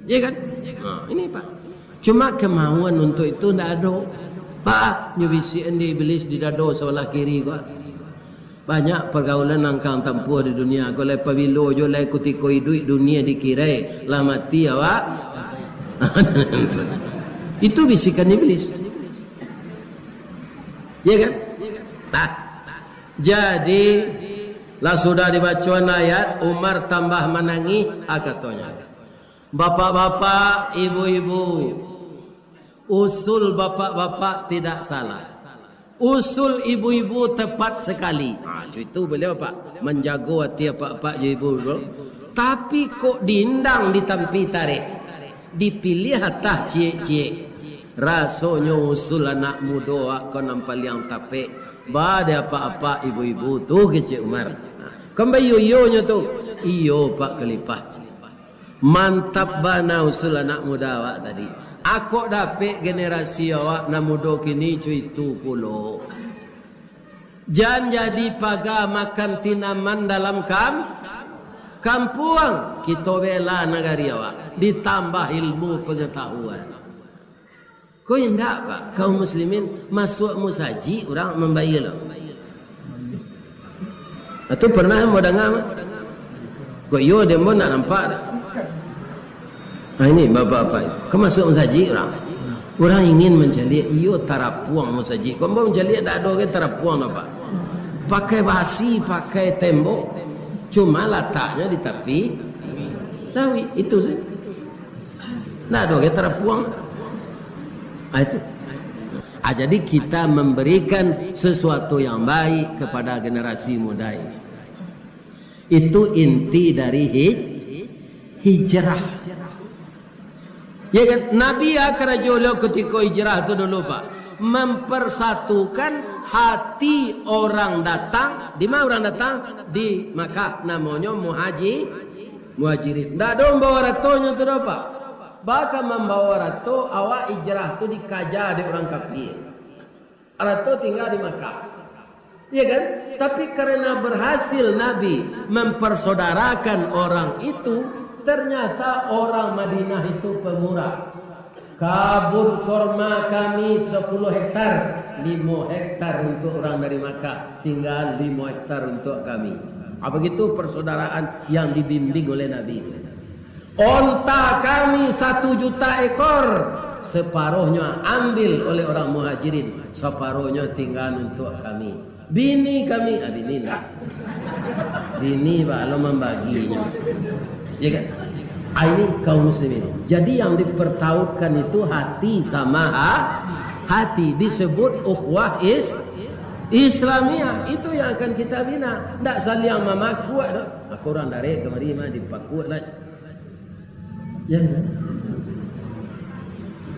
Iya kan? Ha, ini, Pak. Cuma kemauan untuk itu ndak ado. Pak, nyo bisiakan di iblis di dado sabalah kiri ko. Banyak pergaulan nan kang tampuah di dunia ko, lai pabilo jo, lai kutiko iduik dunia dikirai, lah mati awak. Itu bisikan iblis. Ya kan? Nah, jadi, lah sudah dibacoan ayat, Umar tambah manangih, ah, katonyo, "Bapak-bapak, ibu-ibu, usul bapak-bapak tidak salah. Usul ibu-ibu tepat sekali." Ha, cuitu baliau, Pak, manjago ati apak-apak jo ibu tu. Tapi kok diindang di tampi tareh, dipiliah atah ciek-ciek. Rasonyo usul anak mudo awak ko nan paliang tapek. Ba di apak-apak ibu-ibu tu, kecek Umar. Ha, kan baiyo-iyonyo tu. Iyo, Pak Khalifah. Mantap bana usul anak muda awak tadi. Akok dapek generasi awak nan mudo kini cuitu pulo. Jan jadi paga makan tinaman dalam kam-, kampuang. Kito bela nagari awak, ditambah ilmu pangatahuan. Ko indak, Pak. Kaum muslimin masuak musajik urang mambayia lo. Atu pernah ambo danga mah? Kok iyo, dek ambo ndak nampak dah. Ah, ini bapak-bapak itu. Ka masuak musajik urang. Urang ingin mancaliak, iyo tarapuang musajik. Kok ambo mancaliak ndak ado gai tarapuang doh, Pak. Pakai basi, pakai tembok. Cuma lataknyo di tapi lauik. Itu sajo. Ndak ado gai tarapuang. Ah, itu. Ah, jadi kita memberikan sesuatu yang baik kepada generasi muda ini. Itu inti dari hij-, hijrah. Ya kan? Nabi ya karajo lo kutiko hijrah tu dulu, Pak. Mempersatukan hati orang datang. Di ma urang datang? Di Makkah. Namonyo muhaji-, muhajirin. Ndak ado mambawa aratonyo tu doh, Pak. Baa ka mambawa arato, awak hijrah tu dikaja dek urang kafir. Arato tingga di Makkah. Iya kan? Tapi karena berhasil Nabi mempersaudarakan orang itu, ternyata orang Madinah itu pemurah. Kabun korma kami sepuluh hektar, limo hektar untuk orang dari Makkah, tinggal limo hektar untuk kami. Apa gitu persaudaraan yang dibimbing oleh Nabi. Onta kami satu juta ekor, separuhnyo ambil oleh orang Muhajirin, separuhnyo tinggal untuk kami. Bini kami, ah, bini ndak. Bini balo mambaginyo. Ya kan? Ah, ini kaum muslimin. Jadi yang dipertautkan itu hati sama ha-, hati. Disebut ukhuwah is-, Islamiyah. Itu yang akan kita bina. Ndak saliang mamakuak doh. Aku urang darek kamari mah dipakuak lah. Ya.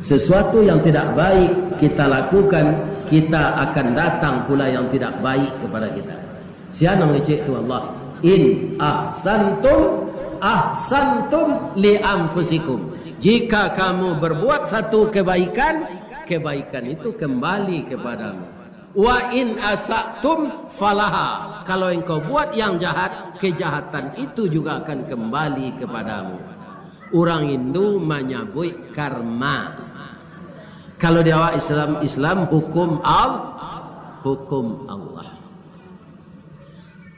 Sesuatu yang tidak baik kita lakukan, kita akan datang pula yang tidak baik kepada kita. Sia nan mangecek tu Allah. "In ahsantum, ahsantum li anfusikum." Jika kamu berbuat satu kebaikan, kebaikan itu kembali kepadamu. "Wa in asa'tum falaha." Kalau engkau buat yang jahat, kejahatan itu juga akan kembali kepadamu. Urang Hindu manyabuik karma. Kalau di awak Islam, Islam hukum Al-, hukum Allah.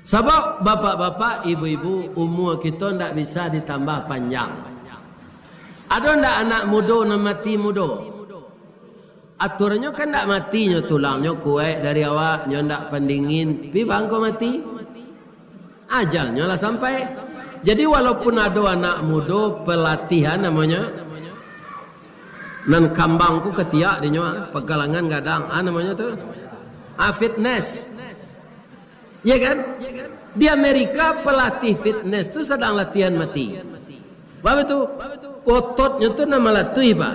Sabab bapak-bapak, ibu-ibu, umua kito ndak bisa ditambah panjang. Ado ndak anak mudo nan mati mudo? Aturannyo kan ndak mati, nyo tulangnyo kuaik dari awak, nyo ndak pandingin, pi bangko mati. Ajalnyo lah sampai. Jadi, walaupun ado anak mudo, pelatihan namonyo, nan kambang ko katiak dinyo, ah, pagalangan gadang, ah, namonyo tu, ah, fitness. Ya kan? Di Amerika, pelatih fitness tu sadang latihan mati. Baa tu? Ototnyo tu nan malatuih, Pak.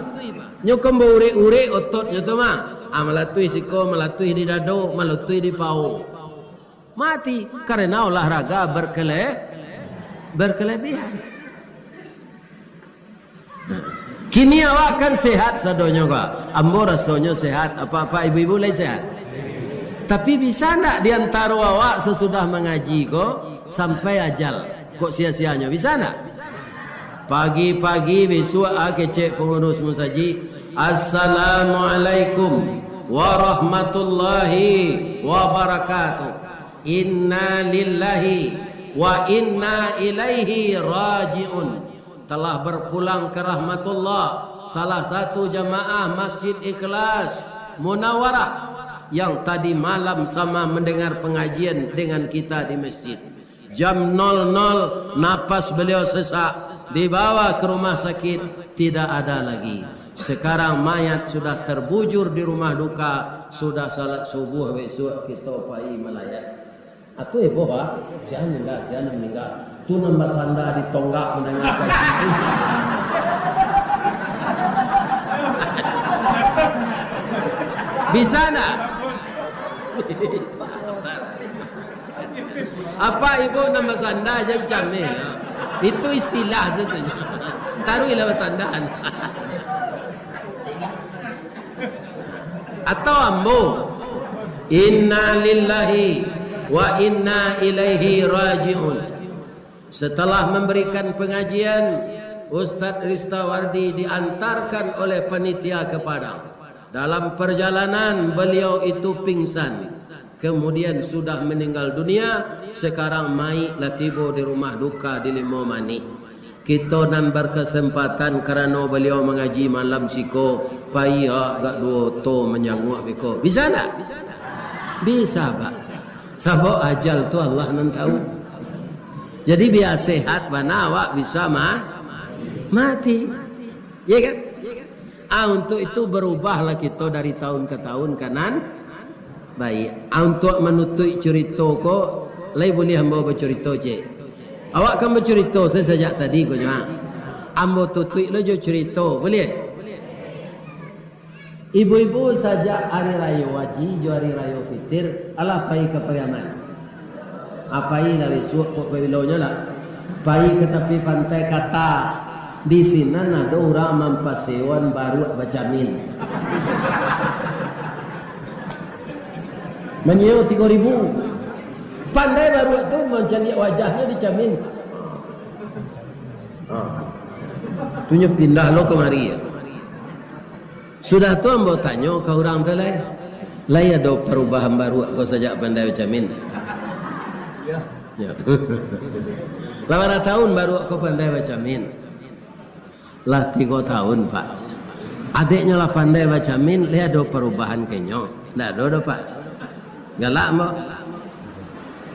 Nyo kan baurek-urek ototnyo tu mah. Ah, malatuih siko, malatuih di dado, malatuih di pawo. Mati, karena olahraga berkele-, berkelebihan. Kini awak kan sehat sadonyo ko. Ambo rasonyo sehat, apak-apak ibu-ibu lai sehat. Tapi bisa ndak di antaro awak sasudah mangaji ko, sampai ajal, kok sia-sianyo? Bisa ndak? Pagi-pagi bisuak, ah, kecek pangurus musajik, "Assalamualaikum warahmatullahi wabarakatuh. Inna lillahi wa inna ilaihi raji'un." Telah berpulang ke rahmatullah salah satu jamaah Masjid Ikhlas Munawarah yang tadi malam sama mendengar pengajian dengan kita di masjid. Jam nol nol, napas beliau sesak, dibawa ke rumah sakit, tidak ada lagi. Sekarang mayat sudah terbujur di rumah duka, sudah salat subuh besok kito pai malayat. Atu heboh, ah. Sia meninggal, sia meninggal. Tu nan basanda di tonggak mandangakan. Bisa ndak? Apak ibu nan basanda jan cameh, yo. Itu istilah sajo. Taruihlah basanda. Atau ambo, "Inna lillahi wa inna ilaihi raji'un." Setelah memberikan pengajian, Ustadz Ristawardi diantarkan oleh panitia ke Padang. Dalam perjalanan, beliau itu pingsan. Kemudian sudah meninggal dunia, sekarang mayik lah tibo di rumah duka di Limo Manih. Kito nan berkesempatan karano beliau mangaji malam siko, pai agak duo oto manjanguak beko. Bisa ndak? Bisa, Pak. Sabab ajal tu Allah nan tahu. Jadi, bia sehat bana awak bisa ma-, mati. Ya kan? Ah, untuk itu berubahlah kito dari tahun ke tahun ka nan baiak. Ah, untuk manutuik curito ko, lai buliah ambo bacurito, cek? Awak kan bacurito sa-, sajak tadi ko, cuma ambo tutuik lo jo curito, buliah? Ibu-ibu, sajak Hari Rayo Haji jo Hari Rayo Fitir, alah pai ka Pariaman. Ah, pailah bisuak, kok pabilonyo lah. Pai ka tapi pantai Kata. Di sinan ado urang mampasewoan baruak bacamin. Manyewo tigo ribu. Pandai baruak tu mancaliak wajahnyo di camin. Ha. Tu nyo pindah lo kamari. Sudah tu ambo tanyo ka urang tu lai, "Lai ado parubahan baruak ko sajak pandai bacamin?" Ya. Lah bara taun baruak ko pandai bacamin? "Lah tigo taun, Pak." "Adeknyo lah pandai bacamin, lai ado parubahan ka inyo?" "Ndak ado doh, Pak." Galak ambo.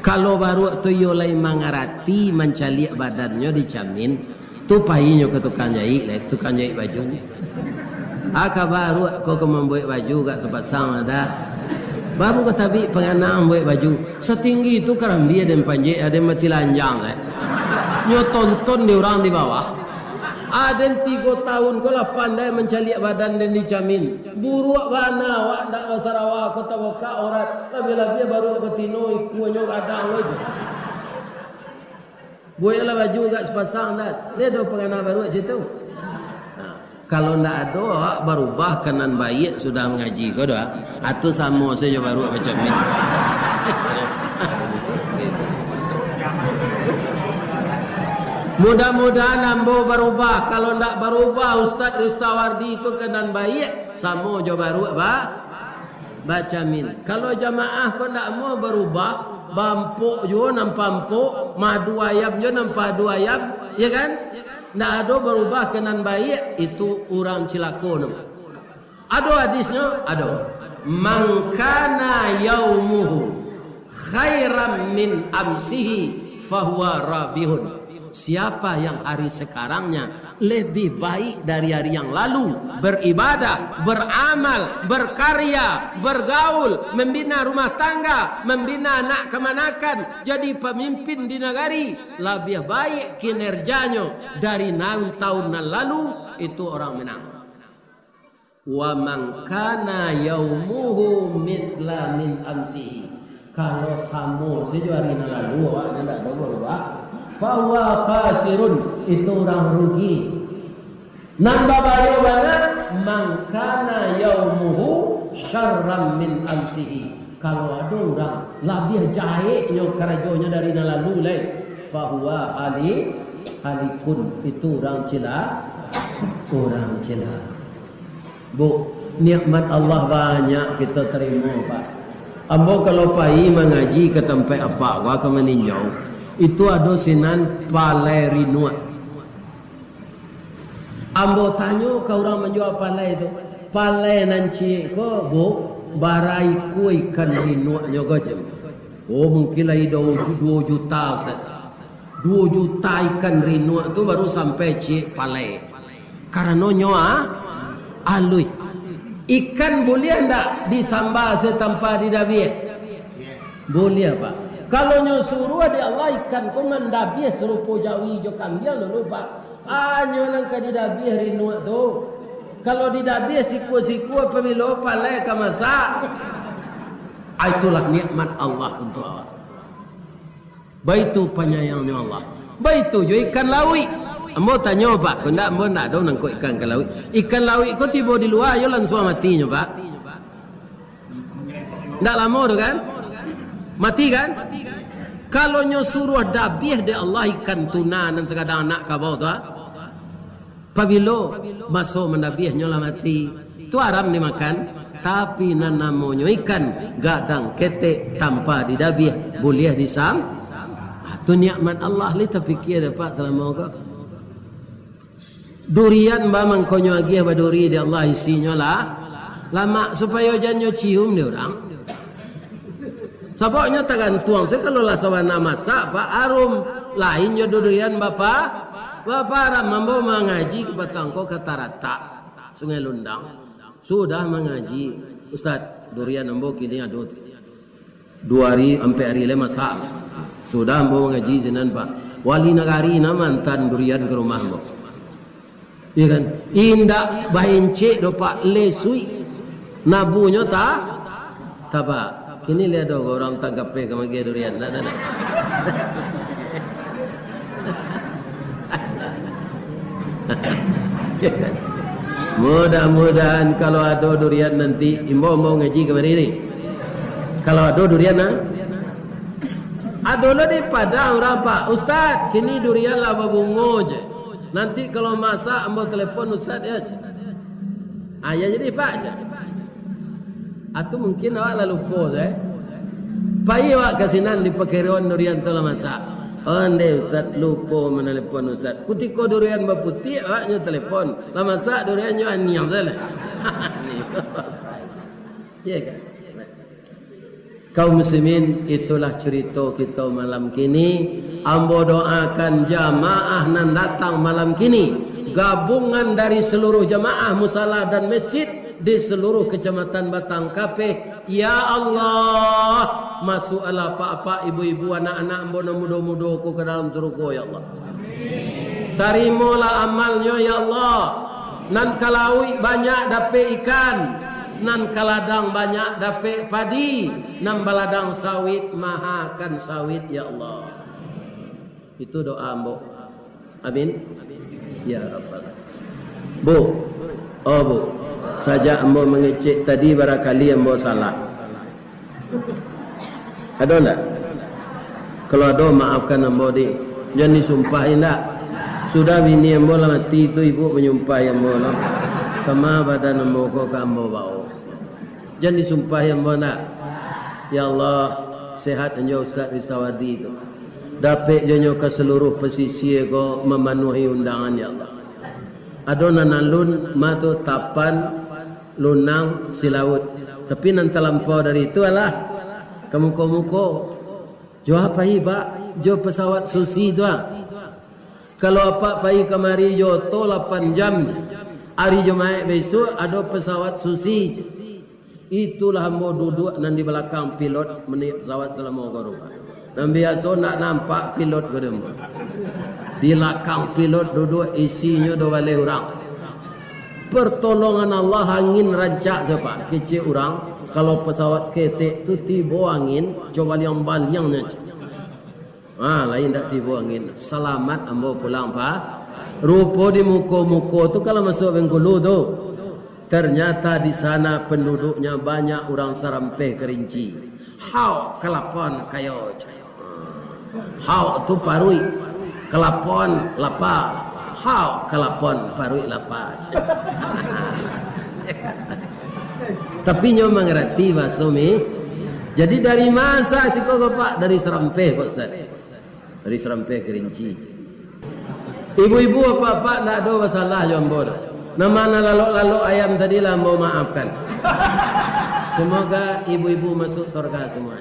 Kalau baruak tu iyo lai mangarati mancaliak badannyo di camin, tu painyo ka tukang jaik lai, tukang jaik baju. "Ah, ka baruak ko ka mambuek baju gak sapasang ada." Baru ka tabik pangana mambuek baju, satinggi tu karambia den panjek, aden mati lanjang lai. Nyo tonton di urang di bawah. Aden tigo taun ko lah pandai mancaliak badan den di camin. Buruak bana awak ndak basarawa ko tabukak aurat, labiah-labiah baruak batino ikuanyo gadang ko itu. Bueklah baju gak sapasang dah. Lai ado pangana baruak cak tu. Nah, kalau ndak ado awak barubah ka nan baiak sudah mangaji ko doh. Atu samo sajo baruak macam ni. Mudah-mudahan ambo barubah. Kalau ndak barubah, Ustaz Ristawardi tu ka nan baiak, samo jo baruak ba-, bacamin. Kalau jamaah ko ndak mau barubah, bampok juo nan pampok, madu ayam juo nan padu ayam, ya kan? Ndak ado barubah ka nan baiak, itu urang cilako namo. Ado hadisnyo? Ado. "Man kana yaumuhu khairan min amsihi, fahuwa rabihun." Siapa yang hari sekarangnya lebih baik dari hari yang lalu, beribadah, beramal, berkarya, bergaul, membina rumah tangga, membina anak kamanakan, jadi pemimpin di nagari, labiah baik kinerjanyo dari nan tahun nan lalu, itu orang menang. "Wa man kana yaumuhu mitsla min amsihi." Kalau samo sajo hari nan lalu, awak nan dak ado barubah, "fahuwa khasirun," itu urang rugi. Nan babahayo bana, "Man kana yaumuhu syarran min amsihi." Kalau ado urang labiah jaheknyo karajonyo dari nan lalu lai, "fahuwa hali-, halikun," itu urang cila-, urang cilako. Bu, nikmat Allah banyak kito tarimo, Pak. Ambo kalau pai mangaji ka tampek apak, wah, ka Maninjau, itu ado sinan palai rinuak. Ambo tanyo ka urang manjua palai tu, "Palai nan ciek ko, Bu, bara ikua ikan rinuaknyo ko?" cam. "Oh, mungkin lai duo, duo juta, Ustaz." Duo juta ikan rinuak tu baru sampai ciek palai. Karano nyo, ah, aluih. Ikan buliah ndak disamba se tanpa didabiah? Buliah, Pak. Kalau nyo suruah dek Allah ikan ko mandabiah sarupo jawi jo kambiang dulu, Pak. Hanyo nan ka didabiah rinuak tu. Kalau didabiah sikua-sikua, pabilo palai ka masak? Ah, itulah nikmat Allah untuak awak. Baitu panyayangnyo Allah. Baitu jo ikan lauik. Ambo tanyo, Pak, ko ndak, ambo ndak ado nangkok ikan ka lauik. Ikan lauik ko tibo di lua, iyo lansuang mati nyo, Pak. Ndak lamo tu kan? Mati kan? Kalau nyo suruah dabiah dek Allah ikan tuna nan sagadang anak kabau tu, ah. Pabilo maso mandabiah nyo lah mati, tu haram dimakan. Tapi nan namonyo ikan gadang ketek tanpa didabiah, buliah disam-, ah, tu nikmat Allah lai tapikia dek Apak salamo ko. Durian ba mangkonyo agiah baduri dek Allah, isinyo lah lamak, supayo jan nyo cium dek urang. Sababnyo tagantuang se, kalau lah sabana masak, Pak, harum. Lain jo durian bapa-, baparam. Ambo mangaji ka patang ko ka Taratak, Sungai Lundang. Sudah mangaji, "Ustaz, durian ambo kini ado tu. Duo ari, ampek ari lai masak." Sudah ambo mangaji sinan, Pak, wali nagari nan maantaan durian ka rumah ambo. Iyo kan? Indak baencek doh, Pak, lesuik. Nabunyo ta-, tabak. Kini lai ado urang tangkapeh ka magiah durian. Ndak, ndak, ndak. Mudah-mudahan kalau ado durian nanti, imbau-imbau ngaji kamari ni. Kalau ado durian, nah. Ado lo di Padang urang, Pak, "Ustaz, kini durian lah babungo je. Nanti kalau masak, ambo telepon Ustaz, ya." Ah, ya jadi, Pak, cak. Atau mungkin awak lah lupo, eh. Pai awak ka sinan di pakeroan durian tu lah masak. "Oh, ndeh, Ustaz, lupo manalepon Ustaz." Kutiko durian baputiak, awak nyo telepon. Lah masak durian nyo aniang salah. Iya kan? Kaum muslimin, itulah curito kito malam kini. Ambo doakan jamaah nan datang malam kini, gabungan dari seluruh jamaah musala dan masjid di seluruh Kecamatan Batang Kapeh. Ya Allah, masuaklah apak-apak, ibu-ibu, anak-anak ambo nan mudo-mudo ko ka dalam surugo, ya Allah. Tarimolah amalnyo, ya Allah. Nan ka lauik banyak dapek ikan, nan ka ladang banyak dapek padi, nan baladang sawit mahakan sawit, ya Allah. Itu doa ambo. Amin. Ya Rabbal. Bu, oh Bu, sajak ambo mangecek tadi, barakali ambo salah. Ado ndak? Kalau ado, maafkan ambo, di. Jan disumpah indak. Sudah bini ambo lah mati tu, ibu manyumpahi ambo lah. Kama badan ambo ko ka ambo bao. Jan disumpahi ambo nak. Ya Allah, sehat nyo Ustaz Ristawardi tu. Dapek jo nyo ka saluruh pasisia ko mamanuahi undangan, ya Allah. Ado nan alun, ma tu tapan, lunang, silaut. Tapi nan talampau dari itu alah ka muko-muko. Jo apo pai, Pak? Jo pesawat Susi tu ah. Kalau apak pai kamari jo oto lapan jam, hari Jumaik besok ado pesawat Susi. Itulah ambo duduak nan di balakang pilot maniaik pesawat salamo ko tu. Nan biaso ndak nampak pilot ko tu. Di lakang pilot duduak, isinyo duo baleh urang. Pertolongan Allah, angin rancak sajo, Pak. Kecek urang, kalau pesawat ketek tu tibo angin, co baliang-baliangnyo. Ha, lain dak tibo angin. Salamat ambo pulang, Pak. Rupo di muko-muko tu kalau masuak Bengkulu tu. Ternyata di sana penduduknya banyak urang Sarampeh Kerinci. Hauk kalapon kayo. Hauk tu paruik, kalapon lapa. Hauk kalapon, paruik lapa. Tapi nyo mangarati bahaso mi. Jadi dari masa siko Bapak dari Sarampeh, Pak Ustaz? Dari Sarampeh Kerinci. Ibu-ibu, apak-apak, ndak ado masalah jo ambo doh. Nan ma nan lalok-lalok ayam tadi lah ambo maafkan. Semoga ibu-ibu masuk sorga semua.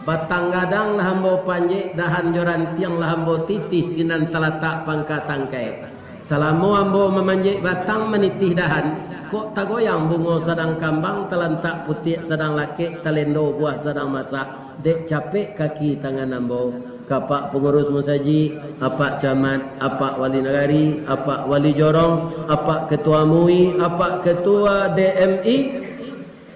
Batang gadang lah ambo panjek, dahan jo rantiang lah ambo titih, sinan talatak pangka tangkai. Salamo ambo mamanjek batang, manitih dahan, kok tagoyang bungo sadang kambang, talantak putiak sadang lakek, talendo buah sadang masak, dek capek kaki tangan ambo. Ka apak pangurus musajik, apak camat, apak wali nagari, apak wali jorong, apak ketua MUI, apak ketua D M I,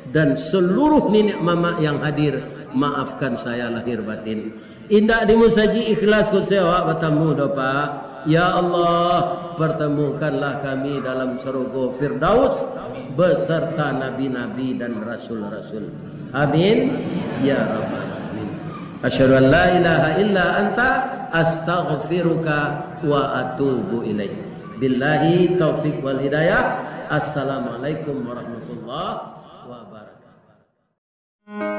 dan seluruh niniak mamak yang hadir, maafkan saya lahir batin. Indak di musajik ikhlas ko se awak batamu doh, Pak. Ya Allah, pertemukanlah kami dalam sarugo Firdaus beserta nabi-nabi dan rasul-rasul. Amin ya rabbal alamin. Asyhadu an la ilaha illa anta, astaghfiruka wa atubu ilaik. Billahi taufik wal hidayah. Assalamualaikum warahmatullahi wabarakatuh.